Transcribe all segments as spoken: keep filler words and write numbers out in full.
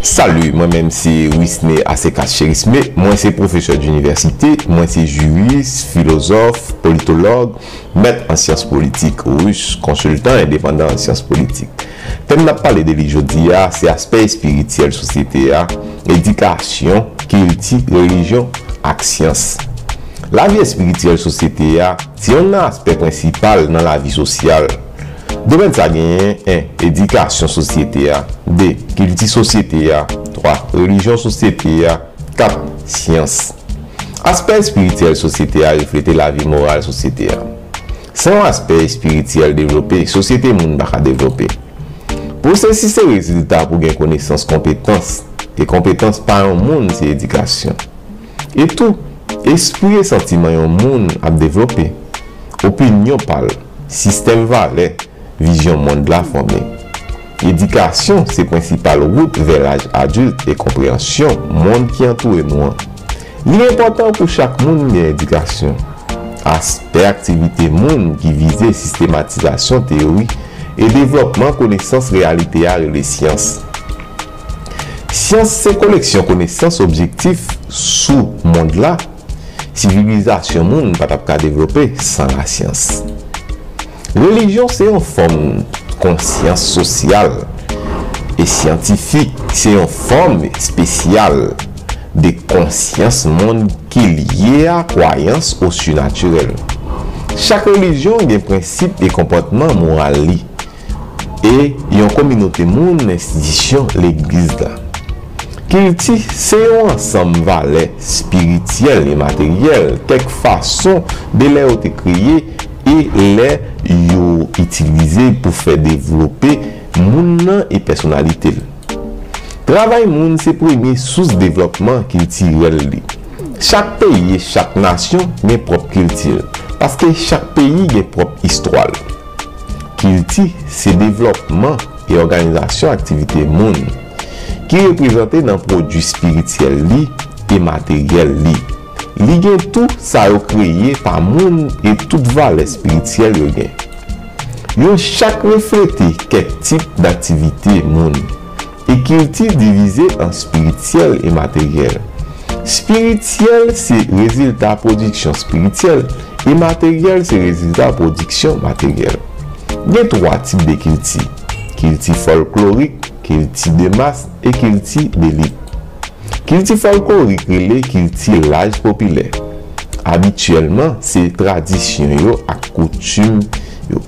Salut, mwen menm se Wisne Asekas Cherisme, mwen se pwofesè dinivèsite, mwen se jiris, filozòf, politològ, mèt an syans politik ris, konsiltan endepandan an syans politik. Tèm n ap pale de li jodi a se aspè espirityèl sosyete a, edikasyon, kilti, relijyon ak syans. Lavi espirityèl sosyete a se yonn nan aspè prensipal nan lavi sosyal. Domèn sa genyen, en, edikasyon sosyete a, de, kilti sosyete a, twa, relijyon sosyete a, kat, syans. Aspè espirityèl sosyete a reflete lavi moral sosyete a. San yon aspè espirityèl devlope, sosyete moun pa ka devlope. Pwosesis se rezilta pou gen konesans, konpetans, e konpetans pa yon moun se edikasyon. E tou, espri e santiman yon moun ap devlope, opinyon pa l, sistèm valè, vizyon mond la fòme. Edikasyon se prensipal wout vè laj adilt e konpreyansyon mond ki antoure nou an. Li enpòtan pou chak moun gen edikasyon. Aspè aktivite moun ki vize sistematizasyon teyori e devlòpman konesans reyalite a rele syans. Syans se koleksyon konesans objektif sou mond la. Sivilizasyon moun pa t ap ka devlope san lasyans. Relijyon se yon fòm konsyans sosyal e syantifik, se yon fòm espesyal de konsyans moun ki lye a kwayans o sinatirèl. Chak relijyon gen prensip e konpòtman moral li, e yon kominote moun nan enstitisyon legliz la. Kilti se yon ansanm valè espirityèl e materyèl, kèk fason de lè yo te kreye e lè yo itilize pou fè devlope moun nan e pèsonalite l. Travay moun se premye sous devlòpman kiltirèl li. Chak peyi e chak nasyon gen pwòp kilti l, paske chak peyi gen pwòp istwa l. Kilti se devlòpman e òganizasyon aktivite moun, ki reprezante nan pwodui espirityèl li e materyèl li. Li gen tou sa yo kreye pa moun e tout valè espirityèl yo gen. Yo chak reflete kèk tip daktivite moun. E kilti divize an espirityèl e materyèl. Espirityèl se rezilta pwodiksyon espirityèl e materyèl se rezilta pwodiksyon materyèl. Gen twa tip de kilti: kilti fòlklorik, kilti de mas e kilti delit. Kilti fòlklorik rele kilti laj popilè. Abityèlman, se tradisyon yo ak koutim yo.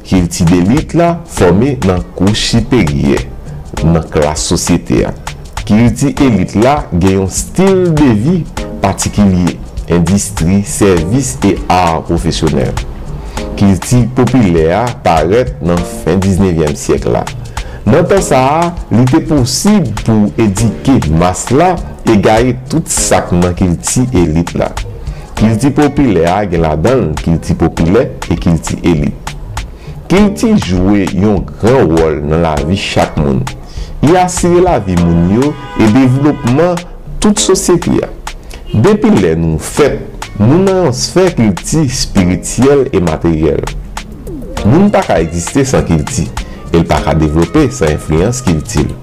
Kilti delit la fòme nan kouch siperyè, nan klas sosyete a. Kilti elit la gen yon stil de vi patikilye, endistri, sèvis e ar pwofesyonèl. Kilti popilè a parèt nan fen diznevyèm syèk la. Nan tan sa a, li te posib pou edike mas la e gaye tout sa k nan kilti elit la. Kilti popilè a gen ladan l kilti popilè e kilti elit. Kilti jwe yon gran wòl nan lavi chak moun. Li asire lavi moun yo e devlopman tout sosyete a. Depi lè nou fèt, nou nan yon sfè kilti espirityèl e materyèl. Moun pa ka egziste san kilti, e l pa ka devlope san enfliyans kilti l.